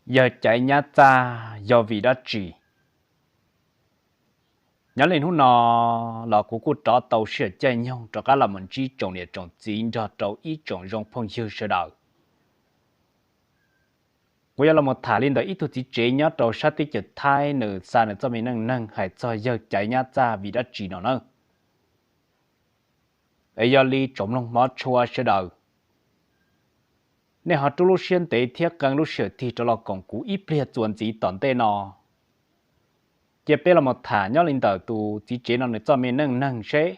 Yawg Caiv nyab txaj yog vim dab tsi? Nyob li hnub no los kuv kuj rov tau sij hawm caij nyoog rov qab los mus ntsib tsoom niam tsoom txiv nrog rau ib tsoom zoo phooj ywg sawv daws. Kuv yuav los mus tham li ntawm ib tug txiv tsev nyob rau sab teb chaws Thaib, nws xa nws txoj me neej neeg hais txog yawg Caiv nyab txaj vim dab tsi no na. Es yog li tsoom mloog hmov tshua sawv daws, nej ho rub lub siab ntev thiab qee lub sij hawm tig rov los koom kuv ib pliag txuas ntxiv tom ntej no. Cia peb los mus tham nyob li ntawm tus txiv tsev no nws txoj me neej neeg seb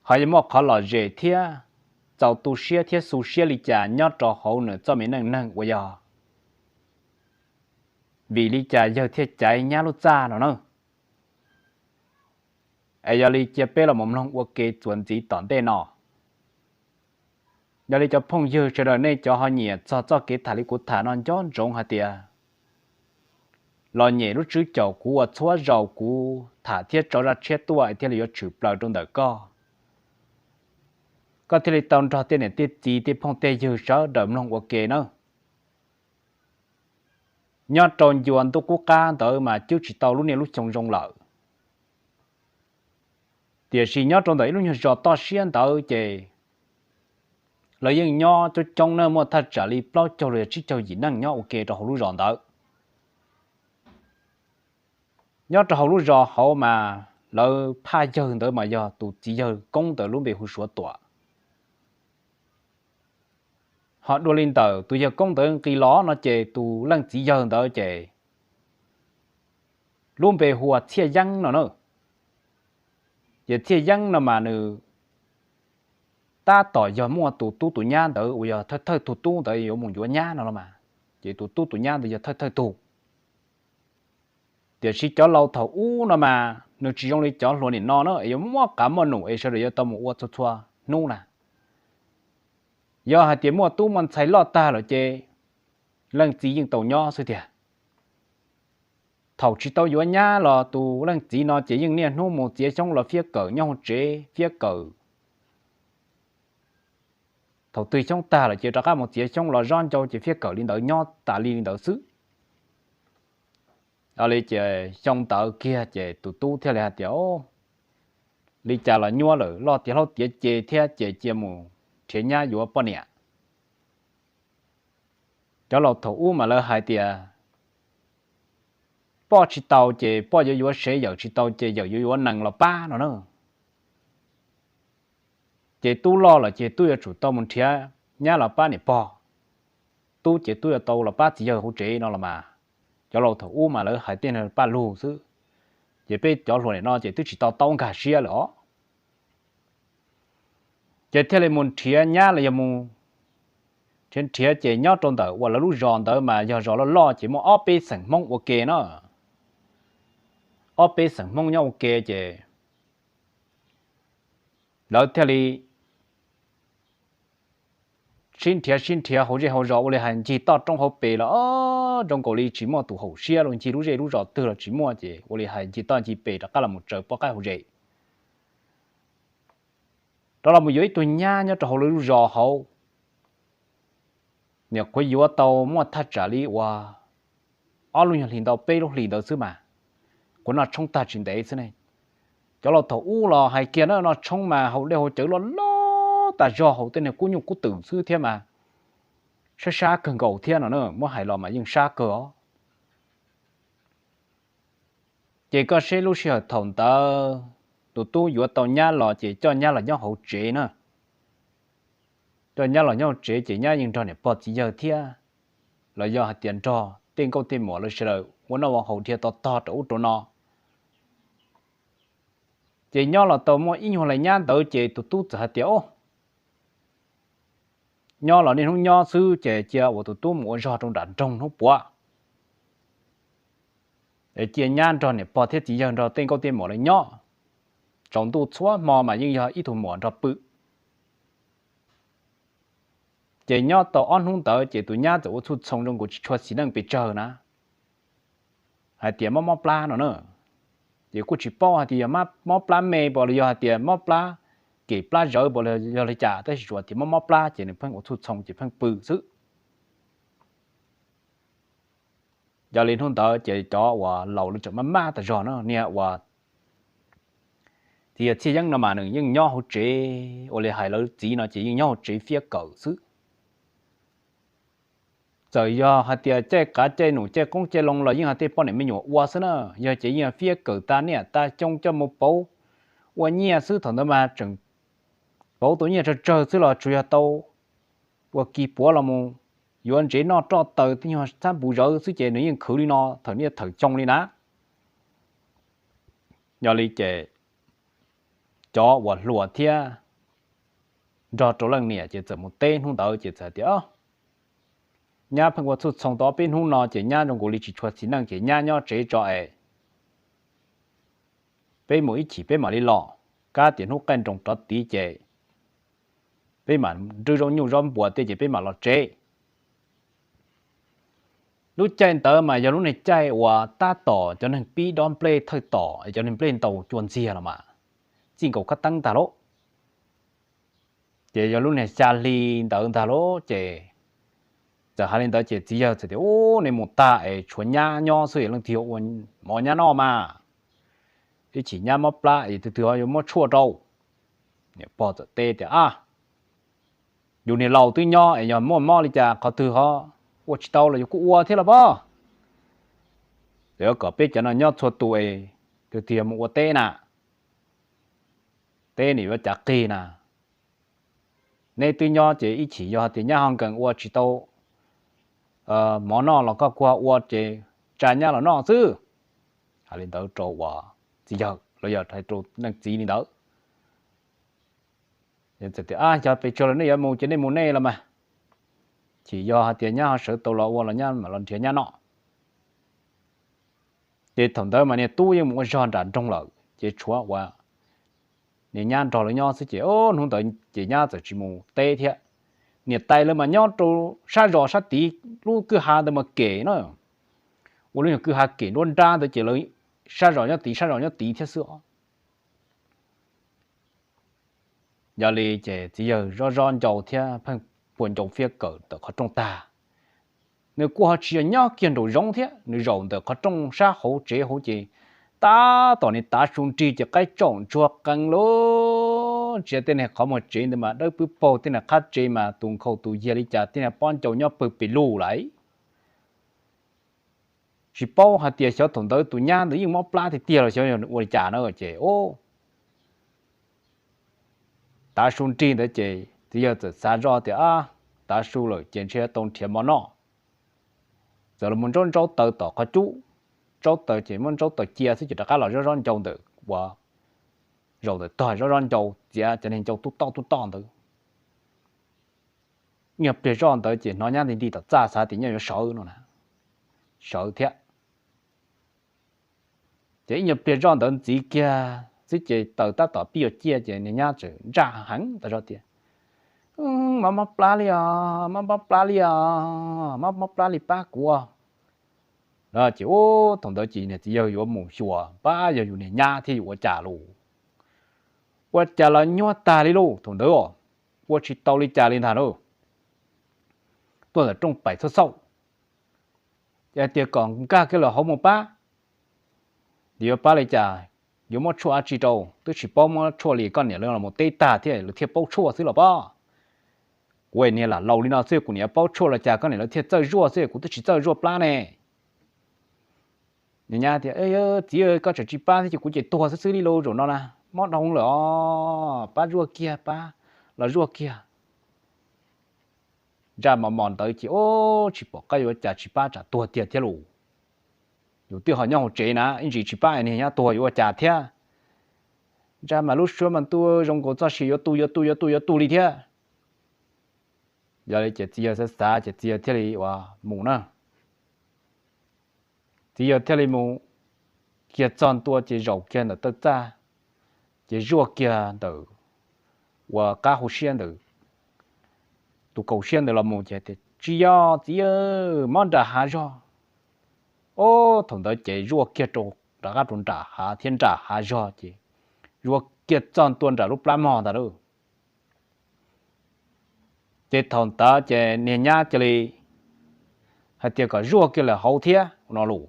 ho yuav muaj qhov lom zem thiab txaus tu siab thiab xu siab li cas nyob rau hauv nws txoj me neej neeg uas yog vim li cas yawg thiaj Caiv nyab lub txaj no na. Es yog li cia peb los mus mloog ua ke txuas ntxiv tom ntej no. Yog li cov phooj ywg sawv daws nej cov ho nyiam txog txoj kev tham li kuv tham no nco ntsoov hais tias los nyem lub tswb caum kuv uas txhua zaus kuv tham thiab tso zaj tshiab tuaj es thiaj li yuav tshwm plaws rau ntawm koj, koj thiaj li tau nrog tej niam tej txiv tej phooj tej ywg sawv daws mloog ua ke nawb. Nyob rau ncua ntuj qub qab ntawd mas cwb tsis tau lub niaj lub xyoo zoo lawm. Tiam sis nyob rau ntawm ib lub nyuag zos toj siab ntawd ces lawv yeej nyob coob coob na, muaj thaj tsam li plaub caug los yog tsib caug yim neej nyob ua ke rau hauv lub zos ntawd. Nyob rau hauv lub zos hauv mas lawv phaj yawg ntawd mas yog tus txiv yawg koob ntawd lub npe hu Suav Tuam. Ho dua li ntawm tus yawg koob ntawd nqis los no ces tus leej txiv yawg ntawd ces lub npe hu ua Txhiaj Yeeb no na. Ces Txhiaj Yeeb no mas nws tab tom yog muaj tus tub tus nyab ntawd uas yog thawj thawj tug tub ntawd yuav mus yuav nyab no los mas, ces tus tub tus nyab ntawd yog thawj thawj tug. Tiam sis cov laus thaum ub no mas nws tsis zoo li cov hluas nim no na es yuav muaj qav muaj num es sawv daws yuav tau mus ua txhua txhua hnub na. Yog hais tias muaj tub muaj ntxhais loj tag lawm ces leej txiv yeej tau nyob xwb tiag. Thaum tsis tau yuav nyab los tus leej txiv no ces yeej niaj hnub mus txiav xyoob los fiab kawm nyob hauv tsev fiab kawm. Thaum twg xyoob tag lawm ces rov qab mus txiav xyoob los zob ncau ces fiab kawm li ntawd nyob tas li li ntawd xwb. Li ces xyoo ntawd kiag ces tus tub thiaj li hais tias, li cas los nyuaj lawm, loj tiav hlob tiav ce thiab ces cia mus nrhiav nyab yuav poj niam. Cov laus thaum ub mas lawv hais tias, poj tsis tau ces poj yuav yuav sev, yawm tsis tau ces yawm yuav yuav nees los pab no na. Ces tub loj lawm ces tub yuav tsum tau mus nrhiav nyab los pab niam pog. Tub ces tub yuav tau los pab txiv yawg hauv tsev no los mas. Cov laus thaum ub mas lawv hais tej no paj lug xwb, ces peb cov hluas nim no ces twb tsis tau taub nkag siab lawm os. Ces thiaj li mus nrhiav nyab los yog mus nrhiav nrhiav ces nyob rau ntawm uas lawv lub zos ntawd mas yog zos loj loj ces muaj ob peb xeem Hmoob ua ke na. Ob peb xeem Hmoob nyob ua ke ces lawv thiaj li sib nrhiav sib nrhiav hauv zej hauv zos ua li hais ncig toj roob hauv pes los zoo nkaus li tsis muaj tus haum siab los ncig lub zej lub zos twg los tsis muaj ces ua li hais ncig toj ncig pes rov qab los mus tsaws poj qaib hauv zes. Rov los mus yuav ib tug nyab nyob rau hauv lawv lub zos hauv. Niam qhuav yuav tau muaj thaj tsam li uas ob lub nyuag hlis ntau peb lub hlis ntawd xwb mas, qhuav noj tshoob tag tsis ntev xwb ne. Cov laus thaum ub los hais kiag na, noj tshoob mas haus dej haus cawv loj loj tas zog, haus tej niag kub nyuj kub twm xwb thiab mas sab sab kawg nkaus thiab no na, muab hais los mas yeej sab kawg os. Ces koj seb lub sij hawm thaum ntawd tus tub yuav tau nyab los ces coj nyab los nyob hauv tsev na. Coj nyab los nyob hauv tsev ces nyab yeej nrog niam pog txiv yawg thiab, los yog hais tias nrog tej nkauj tej muam lawv sawv daws ua noj ua haus dhia tog tog rau ub rau no. Ces nyob los tau muaj ib nyuag hlais nyab ntawd ces tus tub txawm hais tias, o, nyob los niaj hnub nyob xwb ces cia uas tus tub mus ua zog rau nram nroog hnub puav, es cia nyab nrog niam pog thiab txiv yawg nrog tej nkauj tej muam lawv nyob. Tsaus ntuj txhua hmo mas yeej yog ib tug muam nrog pw. Ces nyob tau ob hnub ntawd ces tus nyab txawm ua txhuj txhoo zoo nkaus tsis tshua xis neej pes tsawg na, hais tias mob mob plab no na. Ces kuj tsis paub hais tias yog mob plab me pos los yog hais tias mob plab kem plab zawv pos los yog li cas, tab sis tsuas tias mob mob plab ces nws pheej ua txhuj txhoo ces pheej pw xwb. Yog li hnub ntawd ces cov uas laus lawv tseem maj maj tas zog no, niag uas txiv yawg Txhiaj Yeeb no mas nws yeej nyob hauv tsev, ua li hais lawv txiv no ces yeej nyob hauv tsev fiab kawm xwb. Txawm yog hais tias caij qav caij num caij qoob caij loo los yeej hais tej poj niam me nyuam ua xwb na, yog ces yeej fiab kawm tas niam tas xyoo coj mus pauv ua nyiaj xwb. Thaum ntawd mas tseem pauv tau nyiaj tsawg tsawg xwb los tsuas yog tau ua kis puav los mus yuav ntsev noj roj taws tej nyuag txhab npus zawv xwb ces nws yeej khwv li no thaum niaj thaum xyoo li na. Yog li ces cov uas hluas thiab nrog rau leej niam ces txawm mus teb hnub ntawd ces txawm tias, nyab pheej ua txhuj txhoo tau ob peb hnub no ces nyab zoo nkaus li tsis tshua txiv neej ces nyab nyob tsev tso es peb mus ib chim peb mam li los, kab tias hnub qaij nroos rov tid ces peb mam nrwb zaub nyuj zaub npuas tej ces peb mam los tsev. Lub caij ntawd mas yog lub niag caij uas tab tom cov neeg pib dob nplej thawj tom es cov neeg nplej ntaus cua ntxiag los mas txij nkaus kab teeb ntag lauj. Ces yog lub niag xya hli ntawd ntag lauj ces txawm hais li ntawd ces txiv yawg txawm tias, ub, nej mus tag es tshuav nyab nyob xwb es leej twg yuav ua mov nyab noj mas, ib chim nyab mob plab es tus twg ho yuav muab tshuaj rau. Niam pog txawm teb tias, a, yus niag laus twb nyob es yog muaj mob li cas qhov twg ho ua tsis tau los yus kuj ua thiab los pob. Txawm yuav kom peb cov no nyob txhua tus es tus twg yog mus ua teb na, teb nim yuav cav qig na. Neb twb nyob ces ib chim yog tias nyab ho nkees ua tsis tau mov noj los koj kuj ua ces tsa nyab los noj xwb. Hais li ntawd rau uas txiv yawg los yog hais rau leej txiv li ntawd. Txawm tias, a, yog pes tsawg los nej yuav mus ces nej mus nej los mas, chim yog hais tias nyab ho sawv tau los ua los nyab mam los nrhiav nyab noj. Ces thaum ntawd mas niag tub yeej mus ua zog nram nroog lawm ces tshuav uas niag nyab nrog lawv nyob xwb ces hnub ntawd ces nyab txawm tsis mus teb thiab. Niam tais lawv mas nyob rau sab zos sab tid lub kwj ha ntawd mas kem na, ua lub nyuag kwj ha kem nruab nrab ntawd ces lawv sab zos nyob tid sab zos nyob tid thiab xwb os. Yog li ces txiv yawg zob zob ncau thiab pheej puas ncau fiab kawm ntawm qhov rooj tag. Nws kuj ho tsis yog nyob kiag nraum zoov thiab, nws zaum ntawm qhov rooj sab hauv tsev hauv ces tab tom niag tav su nrig ces qaib tsaum ntsuag qees lawm. Tsis yog tej niag qhov muag tsev ntawd mas dawb pwb paug, tej niag qhab tsev mas tus nkhaus tus yiag li cas tej niag pob ncau nyob pawg pes lug lawm. Tsis paub hais tias xyov thaum ntawd tus nyab ntawd yeej mob plab tiag tiag los xyov yog ua li cas na ces tav su nrig ntawd ces txiv yawg txawm xav zoj tias, a, tav su lawm ces ntshe tau nrhiav mov noj. Txawm los mus ntsaub ntsaub taws tom qhov cub, ntsaub taws ces muab ntsaub taws cia xwb ces rov qab los zob zob ncau ntawm uas zaum ntawm tog, zob zob ncau txiav cov niag ncau tub toj tub toj ntawd. Ib nyuag pliag zoj ntawd ces hnov nyab nti nti tom txaj xav tias nyab yuav sawv no na, sawv thiab. Ces ib nyuag pliag zoj ntawd ntxiv kiag xwb ces taws tab tom pib yuav ciaj ces niag nyab txawm ntsaj heev tas zog tias, mob mob plab li os, mob mob plab li os, mob mob plab li pab kuv no ces ub, thaum ntawd ces niag txiv yawg yuav mus xyuas pab yog yus niag nyab thiab yuav ua cas lauj. Ua cas los nyuaj tag li lauj, thaum ntawd ua tsis tau li cas li ntag lauj. Tuaj ntawm rooj paim xauj xauj, ces hais tias kom nkag kiag lawm hauv mus pab. Ces yuav pab li cas, yuav muab tshuaj dab tsi rau, twb tsis paub muab tshuaj li, koj niam lawv los teb tag thiab lawv thiaj paub tshuaj xwb los pob. Kuv niag lam laus li no xwb kuv niam paub tshuaj los cas koj niam lawv thiaj txawj zuaj xwb, kuv twb tsis txawj zuaj plab ne. Niag nyab tias, txiv, koj tseem tsis pab thiab ces kuv ces tuag xwb xwb li lauj, zaum no na mob dhau lawm os, pab zuaj kiag, pab los zuaj kiag. Ntsaj mos mos ntawd ces ub, tsis pom qab yuav ua cas, tsis pab tsam tuag tiag thiab lauj. Yus twb ho nyob hauv tsev na, ib ntsis tsis pab niag nyab tuag yuav ua cas thiab. Ntsaj mas lub suab mas ntuj, zoo nkaus txoj sia yuav tu yuav tu yuav tu yuav tu li thiab. Yog li ces txiv yawg xav xav ces txiv yawg thiaj li ua mus na. Txiv yawg thiaj li mus kiag txog ntua ces zaum kiag ntawm taw txaj, ces zuaj kiag ntawm uas qab hauv siab ntawm tus kaum siab ntawd los mus ces tias, tsis yog txiv, mob nram hav zog. Ob, thaum ntawd ces zuaj kiag rau, rov qab rau nram hav thiab nram hav zog ces zuaj kiag txog ntua nram lub plab mog ntag lauj. Ces thaum ntawd ces niag nyab cia li hais tias kom zuaj kiag lawm hauv thiab no los,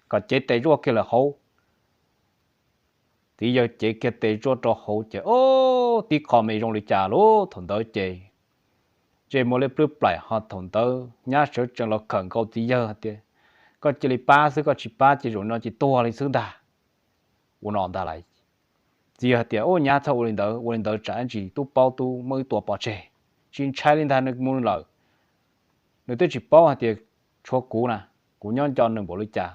kom cev tes zuaj kiag lawm hauv. Txiv yawg cev kiag tes zuaj rau hauv ces o, tib qho me zoo li cas lauj. Thaum ntawd ces ntsej muag liab plwb plaim ho thaum ntawd nyab sawv tsees los khawm nkaus txiv yawg hais tias, koj cia li pab xwb, koj tsis pab ces zaum no ces tuag li xwb ntag. Ua no ntag lauj. Txiv yawg hais tias, u, nyab txhob ua li ntawd, ua li ntawd tsam ib ntsis tub paub tub muab wb tua pov tseg. Tsis ntshai li ntag, nws mus lawm, nws twb tsis paub hais tias tshuav kuv na, kuv nyob nco nws npaum li cas.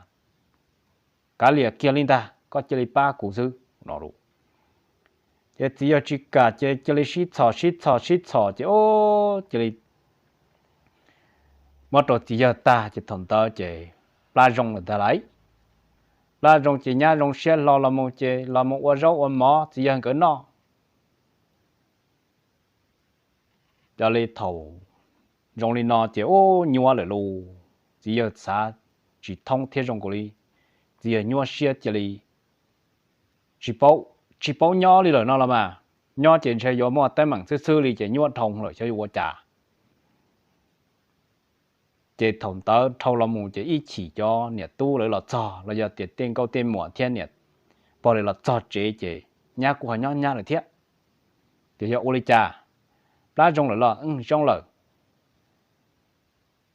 Kav liam kiag li ntag, koj cia li pab kuv xwb no. Ces txiv yawg tsis kam ces cia li sib txhom sib txhom sib txhom ces o, cia li muab rau txiv yawg tag ces thaum ntawd ces plab zoo lawm ntag lauj. Plab zoo ces nyab zoo siab hlo los mus ces los mus ua zaub ua mov txiv yawg nkawd noj. Yog li thaum zoo li no ces ub, nyuaj lawm lauj. Txiv yawg xav tsis thoob thiab zoo nkaus li txiv yawg nyuaj siab cia li tsis paub nyob li lawm no los mas. Nyob ces ntshe yuav muaj teeb meem xwb xwb li ces nyuaj dhau lawm xyov yuav ua cas. Ces thaum ntawd dhau los mus ces ib chim cov niam tub lawv los txog los yog tias tej nkauj tej muam thiab niam pog lawv los txog tsev ces nyab kuj ho nyob nyab lawm thiab. Ces yog ua li cas, plab zoo lawm los? Zoo lawm.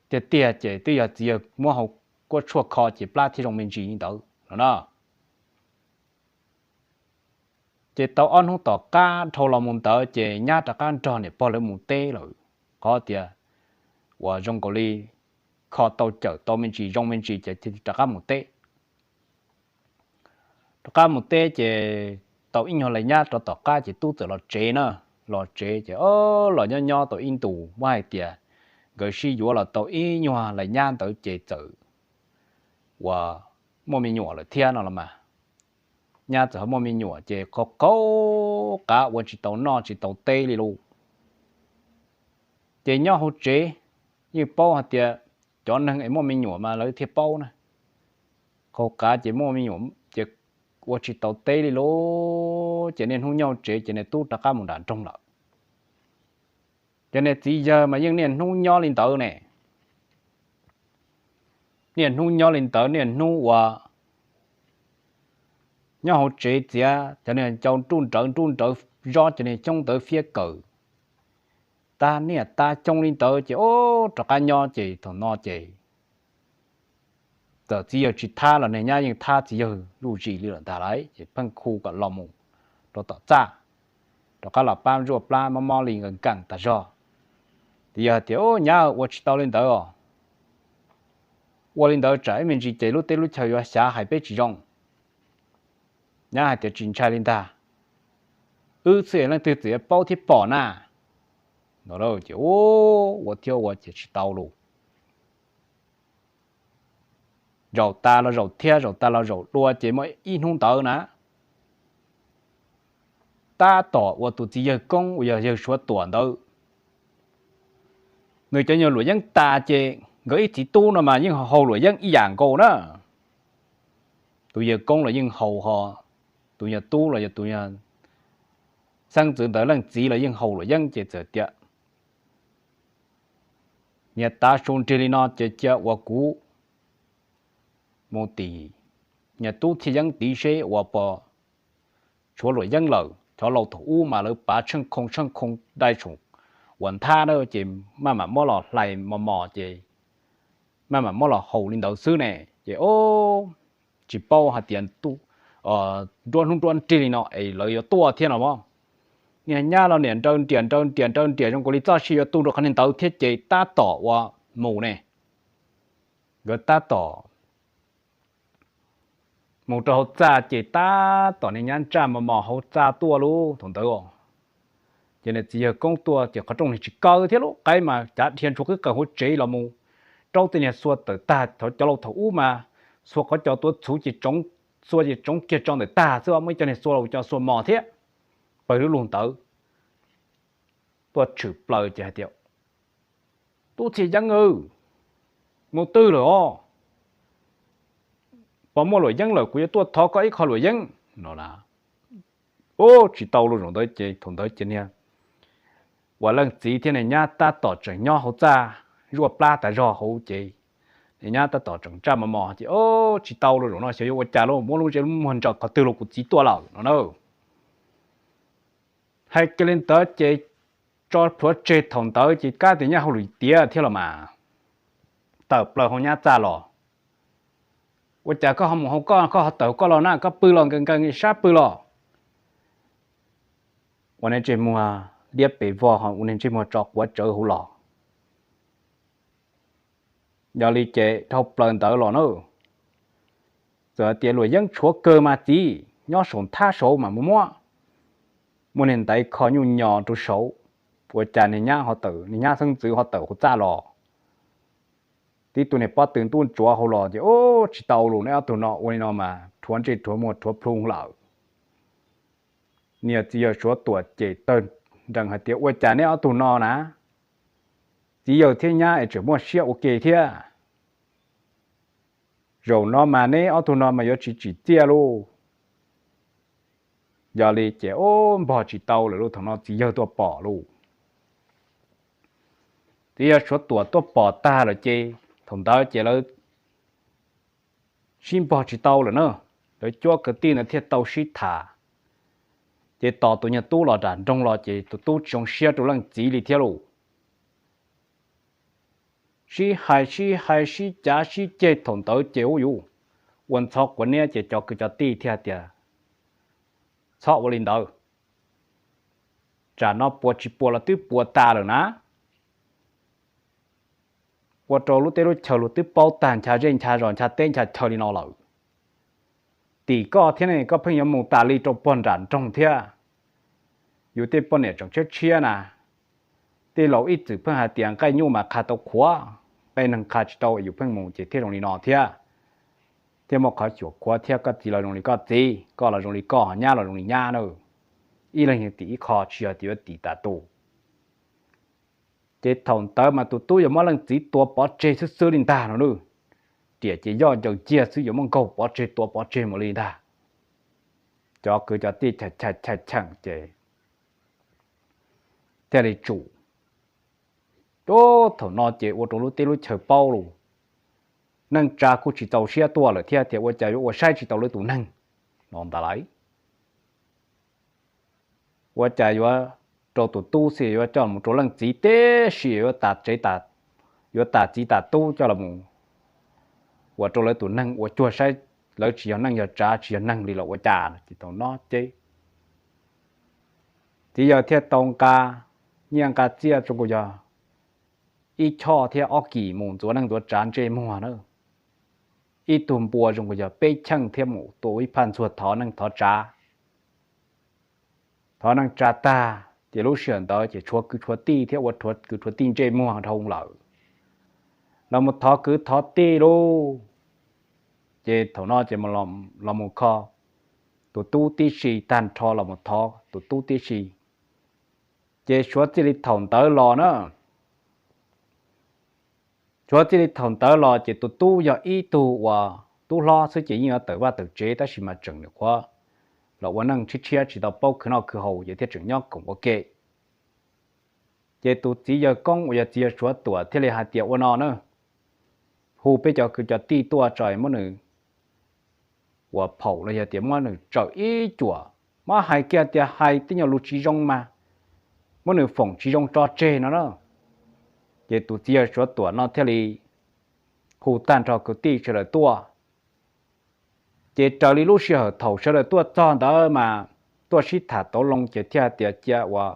Tiag tiag ces twb yog txiv yawg muab hau kuab tshuaj kho ces plab thiaj zoo me ntsis li ntawd no na. Ces tau ob hnub tom qab dhau los mus ntawd ces nyab rov qab nrog niam pog lawv mus teb lawm, qhov tias uas zoo nkaus li kho tau cawm tau me ntsis zoo me ntsis ces rov qab mus teb. Rov qab mus teb ces tau ib nyuag lais nyab rau tom qab ces tub txawm los tsev na. Los tsev ces o, los nyob nyob tau ib ntus muab hais tias nkawd sib yuav los tau ib nyuag lais nyab ntawd ces txawm uas muaj me nyuam lawm thiab no los mas. Nyab txawm ho muaj me nyuam ces qaug qaug qav ua tsis tau noj tsis tau teb li lauj. Ces nyob hauv tsev yeej paub hais tias cov neeg es muaj me nyuam mas lawv thiaj paub na. Qaug qav ces muaj me nyuam ces ua tsis tau teb li lauj. Ces niaj hnub nyob hauv tsev ces niag tub rov qab mus nram nroog lawm. Ces niag txiv yawg mas yeej niaj hnub nyob li ntawd ne. Niaj hnub nyob li ntawd, niaj hnub uas nyob hauv tsev txiav cov niag ncau nruj nrawv nruj nrawv zob cov niag xyoob ntawd fiab kawm tag niaj tag xyoo li ntawd ces o, rov qab nyob ces thaum no ces txawm txiv yawg tsis thab los niag nyab yeej thab txiv yawg zuj zus li lawm ntag lauj. Ces pheej khu kom los mus rau tom txaj, rov qab los pab zuaj plab mob mob li nkees nkees tas zog. Txiv yawg tias, Nyab, ua tsis tau li ntawd os. Ua li ntawd tsam ib me ntsis ces lub teb lub chaw yuav xyav hais peb tsis zoo. Nyab hais tias, Tsis ntshai li ntag, wb xwb leej twg txawm yuav paub thiab pom na. No ces ua thiab ua ces tsis tau lus. Zaum tas los zaum thiab, zaum tas los zaum dua ces muaj ib hnub ntawd na, tab tom uas tus txiv yawg koob uas yog yawg Suav Tuam ntawd, nws cov nyuag luam yeeb tas ces nkawd ib txiv tub no mas yeej haus luam yeeb ib yam nkaus na. Tus yawg koob los yeej haus ho, tus nyuag tub los yog tus nyuag xeeb ntxwv ntawd leej txiv los yeej haus luam yeeb ces txawm tias, Niag tav su nrig li no ces cia uas kuv mus tim niag tub txhiaj yeeb tid seb uas pos tshuav luam yeeb lawm. Cov laus thaum ub mas lawv pav tsheej khoo tsheej khoo dai tshoom uas nthab na ces maj mam muab los hlais mos mos ces maj mam muab los haus li ntawd xwb ne. Ces o, tsis paub hais tias nruab hnub nruab nrig li no es lawv yuav tuaj thiab no as. Niag nyab los niam nraws nriam nraws nriam nraws nriam zoo nkaus li txoj sia yuav tu rau qhov niag ntawd thiab ces tab tom uas mus ne. Nkawd tab tom mus rau hauv txaj ces tab tom niag nyab ntsaj mos mos hauv txaj tuaj lub thaum ntawd. Ces niag txiv yawg koob tuaj ces qhov rooj niag tsis kaw thiab lub qaib mas cav dhia ntshua qwb qaws hauv tsev los mus rau tej niag xua tawm tag. Thaum cov laus thaum ub mas xua qhov cos tuav txhuv ces tsoov, xua ces tsoov kiag tso ntawm tag xwb, muaj ib co niag xua los cov xua mos thiab. Pawg lub lug ntawd tuaj tshwm plaws ces hais tias, Tub txhiaj yeeb, mus twg lawm os? Pos muaj luam yeeb lawm kuv yuav tuaj thov koj ib qho luam yeeb no las. Ub, tsis tau lus zaum ntawd ces thaum ntawd ces niag uas leej txiv thiab niag nyab tab tom tseem nyob hauv txaj zuaj plab tas zog hauv ces Niag nyab tab tom tseem ntsaj mos mos ces, Ob, tsis tau lauj, zaum no xyov yuav ua cas lauj, muab lub ntsej lub muag ntsaws qhov twg los kuv txiv tuaj lawm, no na. Hais kiag li ntawd ces tso plhuav tseg thaum ntawd ces kab tias nyab hauj lwm tiav thiab los mas tawm plaws hauv nyab txaj los. Ua cas koj ho mus hauv koj, koj ho tawm koj los na, koj pw los nkees nkees sab pw los? Ua niag ntsej muag liab pes vog ho ua niag ntsej muag tso quav tsawv hauv los. Yog li ces dhau plaws ntawd los na, txawm hais tias luam yeeb tshuav kawg mas txiv, nyob saum nthab saud mas mus muab. Muaj niag ntaiv kho nyuj nyo rau saud, ua cas niag nyab ho tawm, niag nyab xeeb ntxwv ho tawm hauv txaj los. Tib tug niag pob tw ntub ntsuav hauv los ces, Ub, tsis tau lauj, neb ob tug no ua li no mas rhuav ntsej rhuav muag rhuav plhu lawm. Niag txiv yawg Suav Tuam cem tawg nrees hais tias, Ua cas neb ob tug no na, txiv yawg thiab nyab es tseem muaj siab ua ke thiab. Zaum no mas neb ob tug no mas yuav tsis tsim txiaj lauj. Yog li ces, Ub, npog tsis tau lawm lauj, thaum no txiv yawg tuaj pom lauj. Txiv yawg Suav Tuam tuaj pom tag lawm ces thaum ntawd ces lawv sib npog tsis tau lawm na. Lawv cuab kwv tij ntawd thiaj tau sib tham. Ces tos tus nyuag tub los nram nroog los ces tus tub tsis zoo siab rau leej txiv li thiab lauj. Sib hais sib hais sib cav sib ceg thaum ntawd ces ub yuv, ua ntxhov quav niab ces cov kwv cov tij thiaj tias, Txhob ua li ntawd, tsam no puas tsis puas los twb puas tas lawm na. Ua rau lub teb lub chaw luag twb paub tag ncha zej ncha zos ncha teb ncha chaw li no lawm. Tim koj thiab ne, koj pheej yuav mus tas li rau puag nram nroog thiab. Yus tej poj niam tseem tshiab tshiab na, tej laus ib txwm pheej hais tias nqaij nyuj mas qha tau qhuav, nqaij neeg qha tsis tau, yus pheej mus ces thiaj zoo li no thiab. Thiaj muaj qhov xyuam qhuav thiab, koj txiv los zoo li koj txiv, koj los zoo li koj, nyab los zoo li nyab na. Ib leeg yeej tim ib qho, tsis yog tias yuav tim tas tus. Ces thaum ntawd mas tus tub yuav muab leej txiv tua pov tseg xwb xwb li ntag no na. Riam ces yoj ncaws ciaj xwb, yuav muab nkaug pov tseg tua pov tseg mus li ntag. Cov kwv cov tij cham cham cheem ces thiaj li tsum. Ub, thaum no ces ua rau lub teb lub chaw paub lauj. Neej tsa kuj tsis txaus siab tuaj lawm thiab tias ua cas yuav ua saib tsis tau lawv tus neeg no ntag lauj. Ua cas yuav rau tus tub xwb yuav coj mus rau leej txiv tib si, yuav tas tsev, yuav tas txiv tas tub coj los mus ua rau lawv tus neeg ua cuag saib lawv tsis yog neej yog tsav, tsis yog neeg li los ua cas no. Ces thaum no ces txiv yawg thiaj tau nqa nyiaj nqa txiaj zoo nkaus yog ib choj thiab ob kis mus ntxuav neej ntxuav tsav ntsej muag na. Ib tug npua zoo nkaus yog peb cheej thiab mus tua ib phaj ntxuag thov neej thov tsav. Thov neej tsa tag ces lub sij hawm ntawd ces tshuav kwv tshuav tij thiab ua kwv tshuav tij ntsej muag dhau lawm. Los mus thov kwv thov tij lauj. Ces thaum no ces los mus kho tus tub tib si, tag nrho los mus thov tus tub tib si. Ces suav txij li thaum ntawd los na, suav txij li thaum ntawd los ces tus tub yog ib tug uas tub hlob xwb ces yeej yuav tawm vaj tawm tsev, tab sis mas tseem nyuam qhuav los ua neej tshiab tshiab tsis tau paub khwv noj khwv haus ces thiaj tseem nyob koom ua ke. Ces tus txiv yawg koob uas yog txiv yawg Suav Tuam thiaj li hais tias ua no na, hu peb cov kwv cov tij tuaj tso muab nws ua phaum los yog tias muab nws tsawm ib cuam, muab hais kiag tias hais tej nyuag lus tsis zoo mas muab nws foom tsis zoo tso tseg no na. Ces tus txiv yawg Suav Tuam no thiaj li hu tag nrho kwv tij sawv daws tuaj. Ces raws li lub sij hawm thaum sawv daws tuaj txog ntawd mas tuaj sib tham tau loo ces thiaj tias cia uas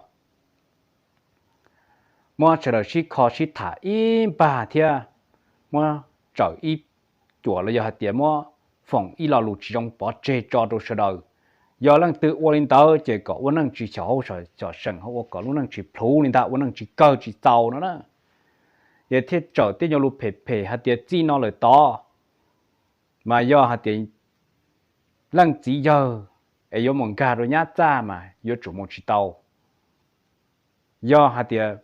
muab sawv daws sib kho sib tham ib npag thiab muab tsawm ib cuam los yog hais tias muab foom ib lo lus tsis zoo pov tseg tso rau sawv daws. Yog leej twg ua li ntawd ces kom ua neej tsis xyaum hauj xyaum seem, ho ua kom lub neej tsis plhuv li ntag, ua neej tsis kawg tsis txaus no na. Ces thiaj tsawm tej nyuag lus phem phem hais tias txij no lawm tod mas yog hais tias leej txiv yawg es yuav mus nkag rau nyab txaj mas yuav tsum mus tsis tau. Yog hais tias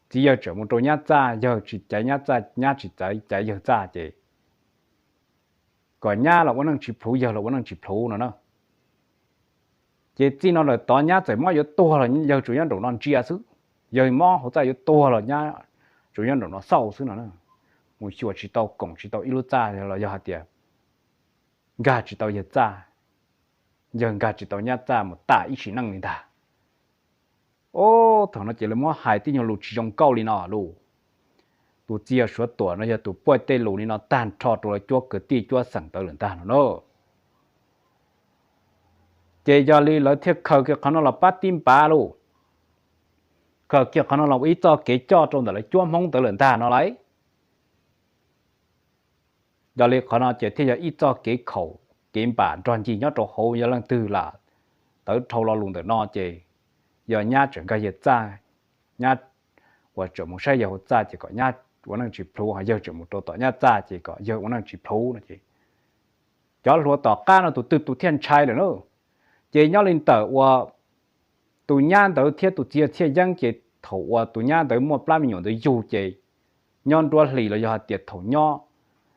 txiv yawg tseem mus rau nyab txaj, yawg tsis caiv nyab txaj, nyab tsis caiv yawg txaj ces kom nyab los ua neej tsis plhuv, yawg los ua neej tsis plhuv no na. Ces txij no lawm tod nyab txawm mob yuav tuag los yawg tsuas nyob nraum no ntsia xwb, yawg mob hauv txaj yuav tuag los nyab tsuas nyob nraum no xauj xwb no na. mus xyuas tsis tau koom tsis tau ib lub txaj los yog hais tias nkag tsis tau yawg txaj, yawg nkag tsis tau nyab txaj mus tas ib sim neej li ntag. Ob, thaum no ces lawv muab hais tib nyuag lus tsis zoo nkauj li no lus. Tus txiv yawg Suav Tuam no yog tus puaj tej lus li no tag nrho rau lawv cuab kwv tij cuab xeem ntawd lawm ntag no na. Ces yog li lawv thiaj khaws kiag qhov no los pab tib npav lus, khaws kiag qhov no los ua ib txoj kev coj rau ntawm lawv cuab Hmoob ntawd lawm ntag no lauj. Yog li qhov no ces thiaj yog ib txoj kev khaum kev npam nrog ncig nyob rau hauv, yog leej twg lam tawv dhau lo lus ntawm no ces yog nyab tseem nkag yawg txaj, nyab uas tseem mus saib yawg hauv txaj ces kom nyab ua neej tsis plhuav, ho yawg tseem mus rau tom nyab txaj ces kom yawg ua neej tsis plhuav no ces cov hluas tom qab no tus twg tus thiaj ntshai lawm na. Ces nyob li ntawm uas tus nyab ntawd thiab tus txiv yawg Txhiaj Yeeb ces thaum uas tus nyab ntawd muaj plab me nyuam ntawd yug ces nyob nruab hlis los yog hais tias thaum nyob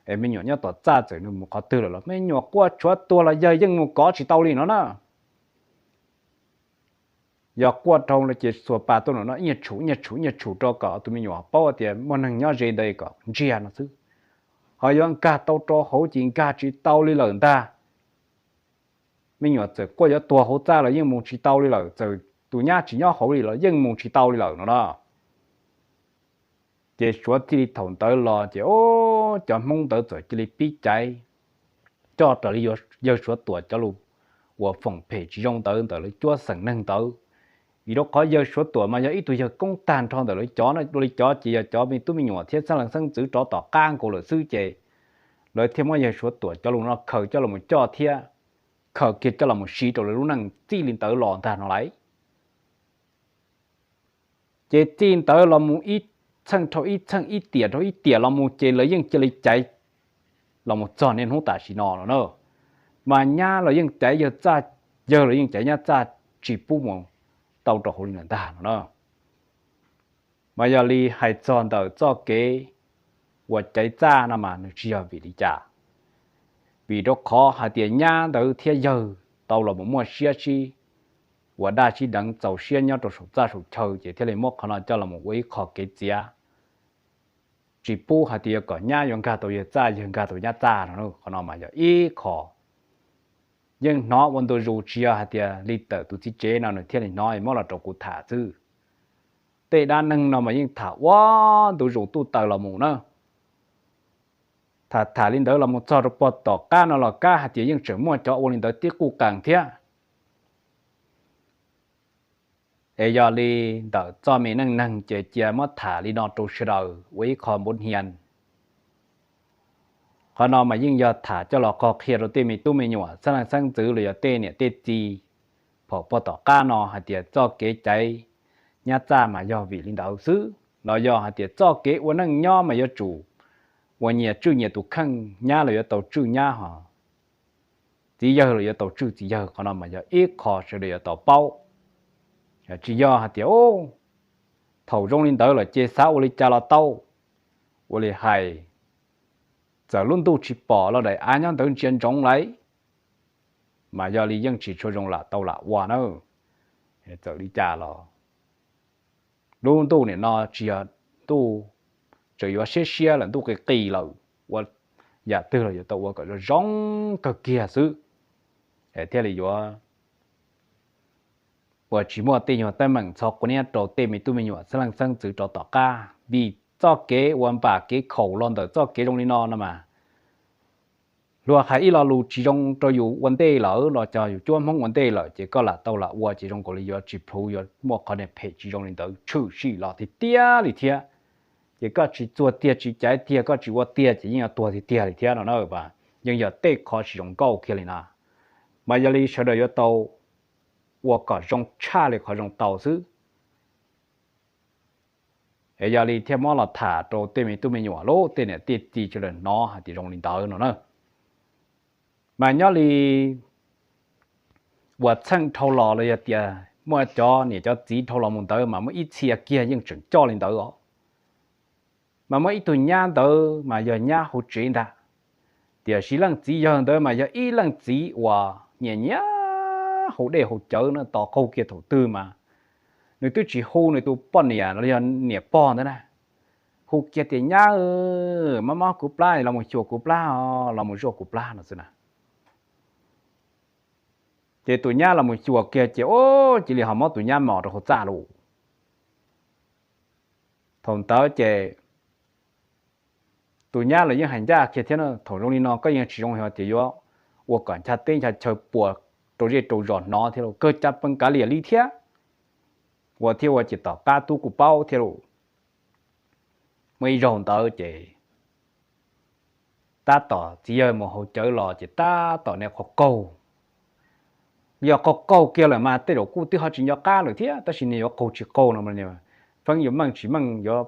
es me nyuam nyob tom txaj txawm nws mus qhov twg lawm los me nyuam quaj tshuav tuag los yawg yeej mus kov tsis tau li no na. Yog quaj dhau lawm ces xuas pas tuaj no ib nyuag tshum ib nyuag tshum ib nyuag tshum rau kom tus me nyuam paub tias muaj neeg nyob ze ntawd kom ntsiag no xwb. Ho yuav nkag tau rau hauv ces nkag tsis tau li lawm ntag. Me nyuam txawm quaj yuav tuag hauv txaj los yeej mus tsis tau li lawm, txawm tus nyab tsis nyob hauv li los yeej mus tsis tau li lawm no na. Ces suav txij li thaum ntawd los ces o, cov Hmoob ntawd txawm cia li pib caiv coj raws li yawg Suav Tuam cov lus uas foom phem tsis zoo ntawd ntawm lawv cuab xeem neeg ntawd. Vim rau qhov yawg Suav Tuam mas yog ib tug yawg koob tag nrho ntawm lawv cov na, dua li cov ces yog cov me tub me nyuam thiab xeeb leej xeeb ntxwv rov tom qab nkaus lawm xwb ces lawv thiaj muab yawg Suav Tuam cov lus no khaws coj los mus coj thiab khaws kiag coj los mus siv rau lawv lub neej txij li ntawd los ntag no lauj. Ces txij ntawd los mus ib txheej dhau ib txheej, ib tiam dhau ib tiam los mus ces lawv yeej cia li caiv los mus txog niaj hnub tam sim no no na. Mas nyab los yeej caiv yawg txaj, yawg los yeej caiv nyab txaj, tsis pub mus tau rau hauv li lawm ntag no na. Mas yog li hais txog ntawm txoj kev uas caiv txaj no mas nws tsis yog vim li cas, vim rau qhov hais tias nyab ntawd thiab yawg tau los mus muaj siab sib ua daj sib deev txaus siab nyob rau saum txaj saum chaw ces thiaj li muab qhov no coj los ua ib qho kev txiav, tsis pub hais tias kom nyab yuav nkag tau yawg txaj, yawg nkag tau nyab txaj no. Qhov no mas yog ib qho yeej hnov ua ntu zus, tsis yog hais tias li tawm tus txiv tsev no nws thiaj li hnov es muab los rau kuv tham xwb. Tej dab neeg no mas yeej tham ua ntu zus tuj taws los mus na. Tham tham li ntawd los mus txog rau pog tom qab no los kab hais tias yeej tseem muaj cov ua li ntawd tib quj qees thiab. Es yog li ntawm txoj me neej neeg ces cia muab tham li no rau sawv daws ua ib qho npuv hnia. Qhov no mas yeej yog tham coj los qhov qhia rau tej me tub me nyuam xeeb leej xeeb ntxwv los yog tej niam tej txiv phaum pog tom qab no hais tias txoj kev caiv nyab txaj mas yog vim li ntawd xwb, los yog hais tias txoj kev ua neej nyob mas yuav tsum ua nyias tswj nyias tus kheej, nyab los yuav tau tswj nyab hos txiv yawg los yuav tau tswj txiv yawg. Qhov no mas yog ib qho sawv daws yuav tau paub. Tsis yog hais tias thaum zoo li ntawd lawm ces xav ua li cas los tau. Ua li hais, txawm lub ntuj tsis pom los daim av nyob ntawd ntsia ntsoov lauj, mas yog li yeej tsis tshua zoo lam tau lam ua na. Txawm li cas los lub ntuj nim no tsis yog ntuj tseem yuav siab siab lawm, ntuj qis qis lawm, ua yam twg los yuav tau ua kom zoo zoo kawg kiag xwb, thiaj li yuav uas tsis muaj tej nyuag teeb meem txhob quav niab rau tej me tub me nyuam xeeb leej xeeb ntxwv rov tom qab. Vim txoj kev uas npam kev khaum los ntawm txoj kev zoo li no no mas, luag hais ib lo lus tsis zoo rau yus ua ntej lawm los cov yus cuab Hmoob ua ntej lawm ces koj lam tau lam ua ces zoo nkaus li yuav tsis plhuav, yuav muaj qhov niag phem tsis zoo li ntawd tshwm sim los tiag tiag li thiab. Ces koj tsis txuag tiag tsis caiv tiag koj tsis ua tiag ces yeej yuav tuag tiag tiag li thiab no na. Yeej yog tej qho tsis zoo nkauj kiag li na. Mas yog li sawv daws yuav tau ua kom zoo tshaj li qhov zoo tau xwb. Es yog li thiaj muab los tham rau tej me tub me nyuam los tej niam tej txiv sawv daws hnov hais tias zoo li ntawd no na. Mas nyob li uas txheej dhau los los yog tias muaj cov niam cov txiv dhau los mus ntawd mas muaj ib txhia kiag yeej tseem coj li ntawd os. Mas muaj ib tug nyab ntawd mas yog nyab hauv tsev ntag, tiam sis leej txiv yawg ntawd mas yog ib leej txiv uas nyiam nyiam haus dej haus cawv na, tos qaug kiag thaum twg mas nws twb tsis hu nws tus poj niam los yog niam pog ntawd na, hu kiag tias, Nyab, mob mob kuv plab, los mus xyuas kuv plab os, los mus zuaj kuv plab no xwb na. Ces tus nyab los mus xyuas kiag ces, ub, cia li ho muab tus nyab mos rau hauv txaj lauj. Thaum ntawd ces tus nyab los yeej hais ncaj kiag thiab, thaum zoo li no koj yeej tsis zoo hais tias yuav ua kom ncha teb ncha chaw puas rau zej rau zos hnov thiab lauj, kawg cas pes kav liam li thiab. Ua thiab ua ces tom qab tub kuj paub thiab lauj. Muaj ib zaug ntawd ces tab tom txiv yawg mus haus cawv los ces tab tom niag qaug qaug. Yog qaug qaug kiag lawm mas tej zaum kuj twb ho tsis nco qab lawm thiab, tab sis niag yuav qaug tsis qaug no, feeb yuav meej tsis meej, yuav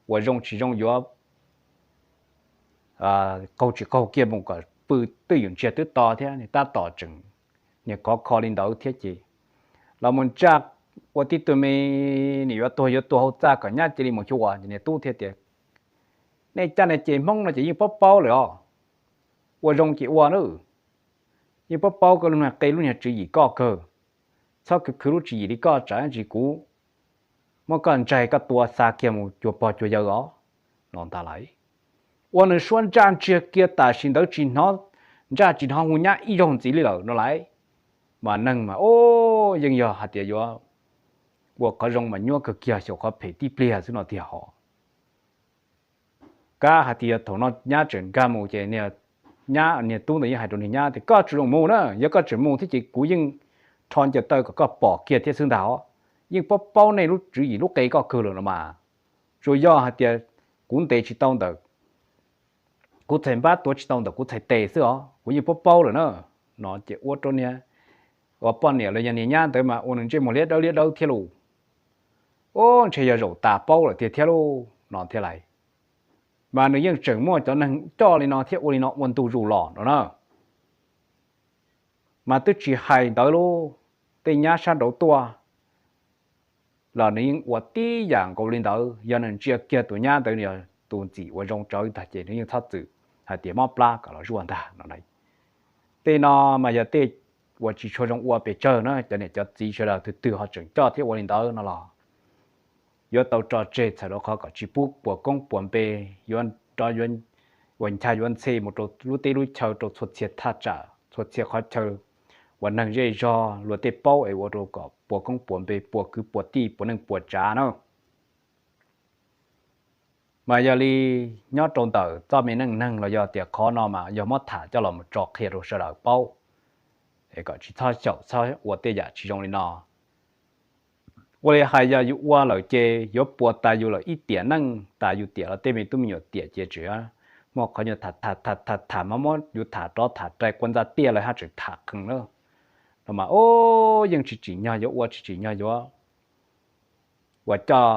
ua zoo tsis zoo, yuav qaug tsis qaug kiag mus kom pw twj ywm ntsiag twb to thiab, niag tab tom tseem niag khov kho li ntawd thiab ces los mus ntsa ua tib tug me, nim yuav tuag yuav tuag hauv txaj kom nyab cia li mus xyuas. Niag tub thiaj tias, Nej caj nej ces Hmoob no ces yeej paub paub lawm os, ua zoo ces ua na. Yeej paub paub koj lub niag qe lub niag tswv yim koj kawg, txhob khwv khwv lub tswv yim li koj tsam ntsis kuv muab koj ntsaig koj tua xa kiag mus cuag pog cuag yawg os no ntag lauj. Ua nws suab ntsaj ntsiag kiag tam sim ntawd tsis hnov, ntsaj tsis hnov hu nyab ib zaug ntxiv li lawm no lauj. Mas neeg mas ub, yeej yog hais tias yuav ua qhov zoo mas nyuaj kawg kiag xyaum qhov phem tib pliag xwb no tiag hos. Kab hais tias thaum no nyab tseem nkag mus ces niag nyab, niag tub ntawd yeej hais rau niag nyab tias, Koj tsis zoo mus na, yog koj tseem mus thiab ces kuv yeej rho ncaws taw kom koj pom kiag thiab xwb ntag os. Yeej paub paub nej lub tswv yim lub qe koj kawg lawm no mas. Tsuas yog hais tias kuv ntes tsis tau ntawm kuv txhais npab, tuav tsis tau ntawm kuv txhais tes xwb os, kuv yeej paub paub lawm na. No ces ua rau niag uas poj niam los yog niag nyab ntawd mas ua nws ntsej muag liab dawb liab dawb thiab lauj. Ub, ntshe yog zaum tas paub lawm tiag thiab lauj no thiab lauj. Mas nws yeej tseem muaj cov neeg coj li no thiab ua li no ua ntu zus los no na. Mas twb tsis hais ntawd lauj, tej nyab sab nraud tuaj los nws yeej ua tib yam nkaus li ntawd. Yog nws ntsia kiag tus nyab ntawd yog tus ntxim uas zoo tsawv ntag ces nws yeej txhob txwm hais tias mob plab kom los zuaj ntag no. Tej no mas yog tej uas tsis tshua zoo ua pes tsawg na, cov niam cov txiv sawv daws twg twg ho tseem coj thiab ua li ntawd no los yuav tau tso tseg txhawm rau qhov kom tsis pub puas koob puas npe, yuav rov yuav ua ncha yuav ntxhe mus rau lub teb lub chaw, rau txhua txhia thaj tsam, txhua txhia qhov chaw uas neeg zej zog luag tej paub es ua rau kom puas koob puas npe, puas kwv puas tij, puas neej puas tsav na. Mas yog li nyob rau ntawm txoj me neej neeg los yog tias qhov no mas yog muab tham coj los mus tso qhia rau sawv daws paub, es kom tsis txhob xyaum txhob ua tej yam tsis zoo li no. Ua li hais yog yus ua lawm ces yuav puas tas yus lawm ib tiam neej, tas yus tiam los tej me tub me nyuam tiam ces tseem muaj qhov nyuag tham tham tham tham mas muab yus tham rov tham rais kua ntxa tiaj lawv haj tseem tham qees na. No mas ub, yeej tsis tsim nyog yuav ua, tsis tsim nyog yuav uas coj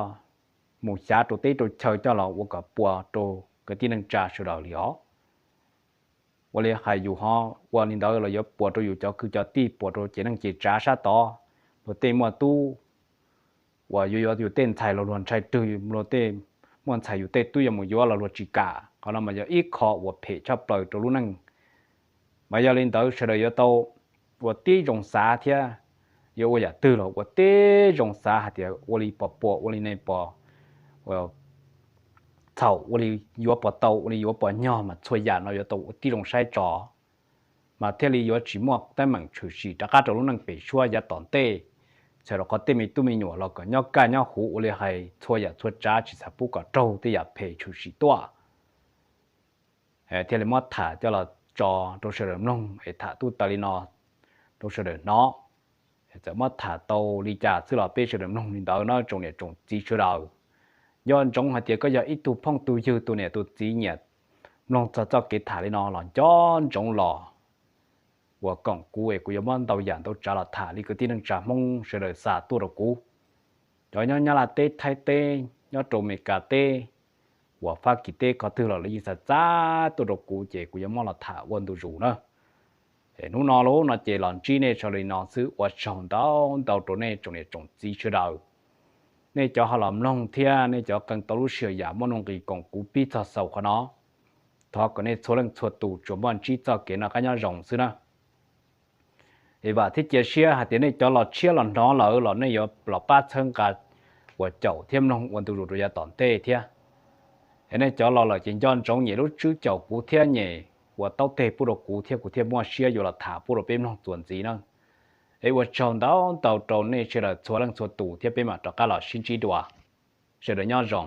mus xyav rau teb rau chaw coj los ua kom puas rau kwv tij neej tsa sawv daws li os. Ua li hais yus ho ua li ntawd los yuav puas rau yus cov kwv cov tij, puas rau ces neej ces tsav sab tod, luag tej muaj tub uas yuav yuav yus tej ntxhais los luag ntshai rwg, luag tej muaj ntxhais yus tej tub yuav mus yuav los luag tsis kam. Qhov no mas yog ib qho uas phem tshaj plaws rau lub neej. Mas yog li ntawd sawv daws yuav tau ua tib zoo xav thiab, yuav ua yam twg los ua tib zoo xav hais tias ua li pos puas, ua li ne pos txhaum, ua li yuav pos tau, ua li yuav pos nyog, mas txhua yam no yuav tau ua tib zoo saib tso. Mas thiaj li yuav tsis muaj teeb meem tshwm sim rov qab rau lub neej pem suab yav tom ntej, txhawm rau qhov tej me tub me nyuam los kom nyob kaj nyob huv, ua li hais txhua yam txhua tsav tsis txhob pub kom raug tej yam phem tshwm sim tuaj. Thiaj li muab tham coj los tso rau sawv daws mloog es tham tuaj tas li no rau sawv daws hnov. Txawm muab tham tau li cas xwb los peb sawv daws mloog li ntawd na tsoom niam tsoom txiv sawv daws. Nco ntsoov hais tias koj yog ib tug phooj tug ywg, tus niam tus txiv nyiam mloog txog txoj kev tham li no los nco ntsoov los uas koom kuv es kuv yuav muab ntau yam ntau tsav los tham li kwv tij neej tsa Hmoob sawv daws xa tuaj rau kuv. Cov nyob Nyab Laj teb, Thaib teb, nyob rau Amelikas teb, uas Fab Kis teb, qhov twg los lawv yeej xa txav tuaj rau kuv ces kuv yuav muab los tham ua ntu zus na. Hnub no lub no ces los ntsib nej sawv daws li no xwb, ua tsaug ntau ntau rau nej tsoom niam tsoom txiv sawv daws. Nej cov ho los mloog thiab nej cov qee tau lub sij hawm yam muaj nuj nqis koom kuv pib txog xaus qhov no, thov kom nej txhua leej txhua tus tsuas muaj ntsib txoj kev noj qab nyob zoo xwb na. Es vam thiab cia siab hais tias nej cov los tshiab los hnov lawm los nej yuav los pab txhawb nqa uas caum thiab mloog ua ntu zus rau yav tom ntej thiab. Es nej cov los lawm ces nco ntsoov nyem lub tswb caum kuv thiab nyem ua taub teg pub rau kuv thiab kuv thiaj muaj siab yuav los tham pub rau peb mloog txuas ntxiv na. Es ua tsaug ntau ntau rau nej sawv daws txhua leej txhua tus thiab peb mam rov qab los sib ntsib dua. Sawv daws nyob zoo.